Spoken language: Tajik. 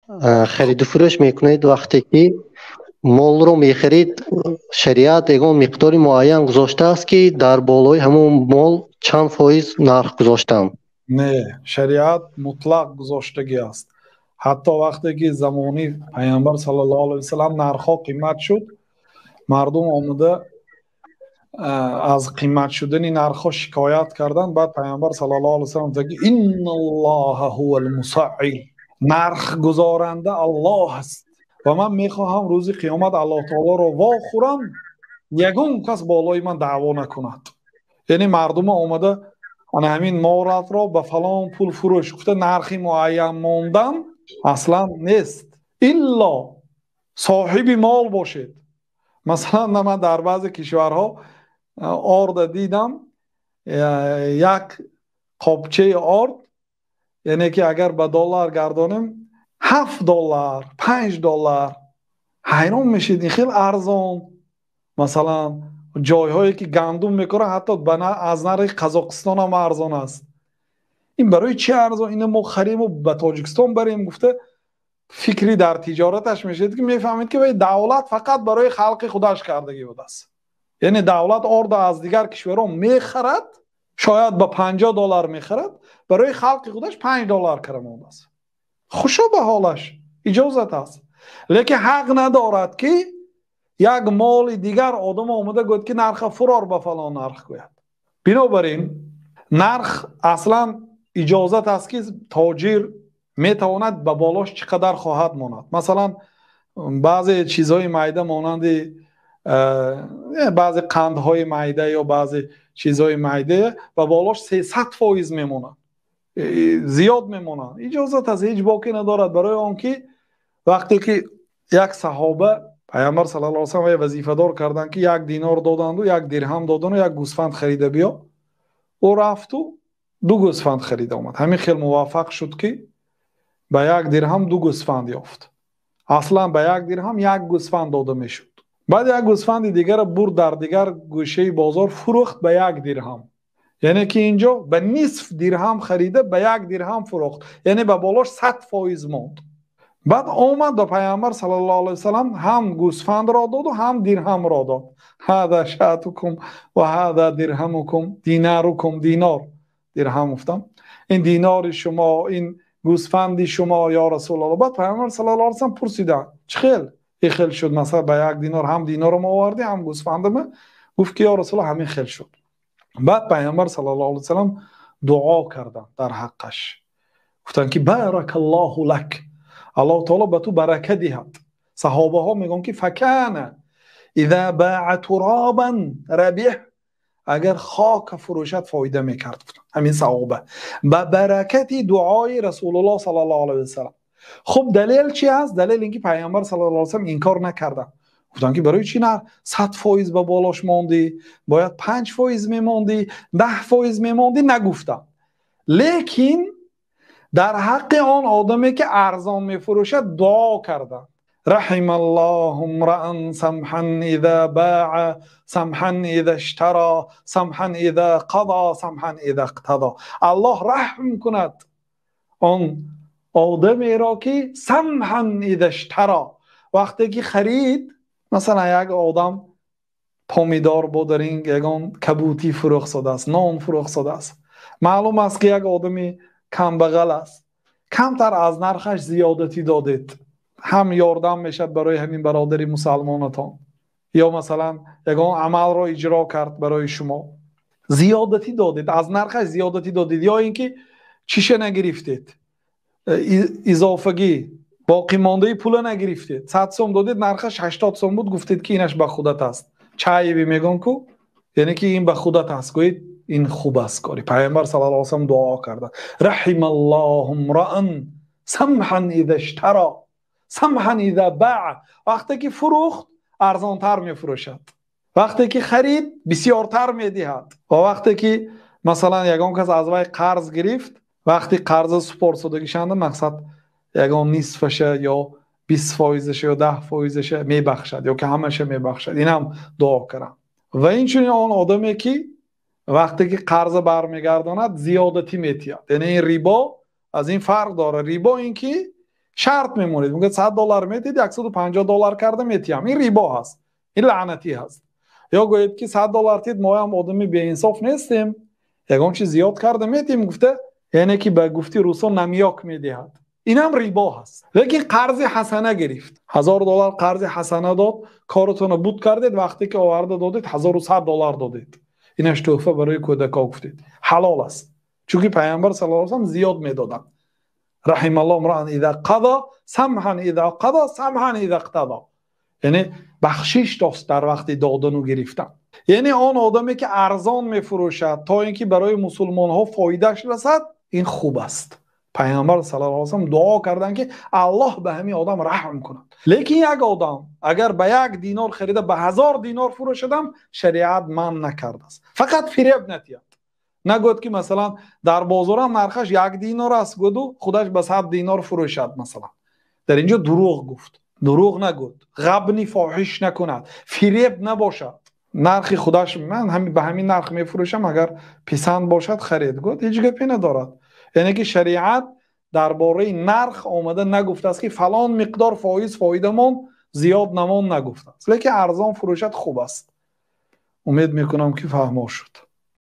Хариду фурӯш мекунед, вақте ки молро мехарид, шариат ягон миқдори муайян гузоштааст, ки дар болои ҳамон мол чанд фоиз нарх гузоштанд? Не, шариат мутлақ гузоштагӣ аст. Ҳатто вақте ки замони Пайғамбар саллаллоҳу алайҳи васаллам нархҳо қимат шуд, мардум омада аз қимат шудани нархҳо шикоят карданд. Баъд Пайғамбар саллаллоҳу алайҳи васаллам гуфт, ки инналлоҳа ҳувал мусаъир, нархгузоранда Аллоҳ аст ва ман мехоҳам рӯзи қиёмат Аллоҳ таолоро вохӯрам, ягон кас болои ман даъво накунад. Яъне мардума омада ана ҳамин молатро ба фалон пул фурӯш гуфта нархи муайян мондан аслан нест, илло соҳиби мол бошед. Масалан, ман дар баъзе кишварҳо орда дидам, як қопчаи орд, яъне ки агар ба доллар гардонем ҳафт доллар, панҷ доллар. Ҳайрон мешид, ин хел арзон. Масалан, ҷойҳое ки гандум мекоранд, ҳатто аз нархи Қазоқистон ҳам арзон аст. Ин барои чи арзон? Ино мо хариму ба Тоҷикистон барем гуфта фикри дар тиҷораташ мешавад, ки мефаҳмед, ки вай давлат фақат барои халқи худаш кардагӣ будааст. Яъне давлат орда аз дигар кишварҳо мехарад, шояд ба панҷоҳ доллар мехарад, барои халқи худаш панҷ доллар кара мондааст. Хушо ба ҳолаш, иҷозат аст. Лекин ҳақ надорад, ки як моли дигар одам омада гӯяд, ки нарха фурор ба фалон нарх гӯяд. Бинобар ин нарх аслан иҷозат аст, ки тоҷир метавонад ба болош чӣ қадар хоҳад монад. Масалан, баъзе чизҳои майда монанди баъзе қандҳои майда ё баъзе чизҳои майда ба болош сесад фоиз мемонад, зиёд мемонад. Иҷозат аст, ҳеҷ боке надорад, барои он ки вақте ки як саҳоба Пайғамбар саллаллоҳу алайҳи васаллам вазифадор карданд, ки як динор доданду як дирҳам доданду як гӯсфанд харида биё, ӯ рафту ду гӯсфанд харида омад. Ҳамин хел муваффақ шуд, ки ба як дирҳам ду гӯсфанд ёфт. Аслан ба як дирҳам як гӯсфанд дода мешуд. Баъд як гӯсфанди дигарро бурд дар дигар гӯшаи бозор фурӯхт ба як дирҳам. Яъне ки инҷо ба нисф дирҳам харида ба як дирҳам фурӯхт, яъне ба болош сад фоиз монд. Баъд омад ба Пайғамбар саллаллоҳу алайҳи васаллам, ҳам гӯсфандро доду ҳам дирҳамро дод. Ҳада шатукум ва ҳада дирҳамукум, динарукум, динор, дирҳам гуфтам, ин динори шумо, ин гӯсфанди шумо, ё Расулуллоҳ. Баъд Пайғамбар саллаллоҳу алайҳи васаллам пурсиданд, чӣ хел ин хел шуд? Масалан, ба як динор ҳам динорам овардӣ, ҳам гӯсфандама. Гуфт, ки ё Расулуллоҳ, ҳамин хел шуд. Баъд Пайғамбар саллаллоҳу алайҳи васаллам дуо карданд дар ҳаққаш, гуфтанд, ки баракаллоҳу лак, Аллоҳ таоло ба ту барака диҳад. Саҳобаҳо мегӯянд, ки факана иза баа туробан рабиҳ, агар хока фурӯшад фоида мекард. Ҳамин саҳоба ба баракати дуои Расулуллоҳ саллаллоҳу алайҳи васаллам. Хуб, далел чи аст? Далел ин ки Пайғамбар саллаллоҳу алайҳи васаллам инкор накарданд. Гуфтанд, ки барои чи нарх сад фоиз ба болош мондӣ, бояд панҷ фоиз мемондӣ, даҳ фоиз мемондӣ, нагуфтанд. Лекин дар ҳаққи он одаме, ки арзон мефурӯшад, дуо карданд. Раҳималлоҳу мраан самҳан иза баа, самҳан иза иштара, самҳан иза қада, самҳан иза иқтада. Аллоҳ раҳм кунад он одамеро, ки самҳан иза иштара, вақте ки харид. Масалан, як одам помидор бодаринг, ягон кабутӣ фурӯхтадааст, нон фурӯхтадааст. Маълум аст, ки як одами камбағал аст, камтар аз нархаш зиёдатӣ додед, ҳам ёрдам мешавад барои ҳамин бародари мусалмонатон. Ё масалан, ягон амалро иҷро кард барои шумо, зиёдатӣ додед, аз нархаш зиёдатӣ додед, ё ин ки чиша нагирифтед, изофагӣ боқимондаи пула нагирифтед, сад сом додед, нархаш ҳаштод сом буд, гуфтед, ки инаш ба худат аст. Чайви мегӯн ку, яъне ки ин ба худат аст, гӯед, ин хуб аст кори. Пайғамбар саллаллоҳу алайҳи васаллам дуо карда: раҳималлоҳу мраан самҳан иза иштара, самҳан иза баа. Вақте ки фурӯхт, арзонтар мефурӯшад, вақте ки харид, бисёртар медиҳад. Ва вақте ки масалан ягон кас аз вай қарз гирифт, вақти қарза супорсодагишанда, мақсад ягон нисфаша ё бист фоизаша ё даҳ фоизаша мебахшад ё ки ҳамаша мебахшад. Инам дуо кардам. Ва инчунин он одаме, ки вақте ки қарза бармегардонад, зиёдатӣ метиҳад. Яъне ин рибо аз ин фарқ дорад. Рибо ин ки Шарт мемонед, мегӯяд $100 метиҳед, $150 карда метиҳам. Ин рибо ҳаст, ин лаънатӣ ҳаст. Ё гӯед ки $100 тиҳед, мо ҳам одами беинсоф нестем, ягон чиз зиёд карда метиҳем гуфта, яъне ки ба гуфти русо намёк медиҳад. Ин ҳам рибо ҳаст. Лекин қарзи ҳасана гирифт, $1000 қарзи ҳасана дод, корутонро буд кардед, вақте ки оварда додед $1100 додед. Инаш тӯҳфа барои кӯдакҳо гуфтед. Ҳалол аст. Чунки Пайғамбар саллаллоҳу алайҳи васаллам зиёд медоданд. Раҳималлоҳу имраан иза қазо самҳан иза қазо самҳан иза иқтазо. Яъне бахшиш дошт дар вақти додану гирифтан. Яъне он одаме ки арзон мефурӯшад то инки барои мусулмонҳо фоидааш расад, ин хуб аст. Пайғамбар саллаллоҳу алайҳи васаллам дуо карданд ки Аллоҳ ба ҳамин одам раҳм кунад. Лекин як одам агар ба 1 динор харида ба 1000 динор фурӯшадам, шариат манъ накардааст. Фақат фиреб натиҳад. Нагӯяд ки масалан дар бозорам нархаш 1 динор аст, гӯяду худаш ба 100 динор фурӯшад масалан. Дар инҷо дурӯғ гуфт. Дурӯғ нагӯяд, ғабни фоҳиш накунад, фиреб набошад. Нархи худаш ман ба ҳамин нарх мефурӯшам, агар писанд бошад харид, гӯяд, ҳеҷ гапе надорад. Яъне ки шариат дар бораи нарх омада нагуфтааст ки фалон миқдор фоиз фоидамон зиёд намон нагуфтааст. Лекин арзон фурӯшад хуб аст. Умед мекунам ки фаҳмо шуд.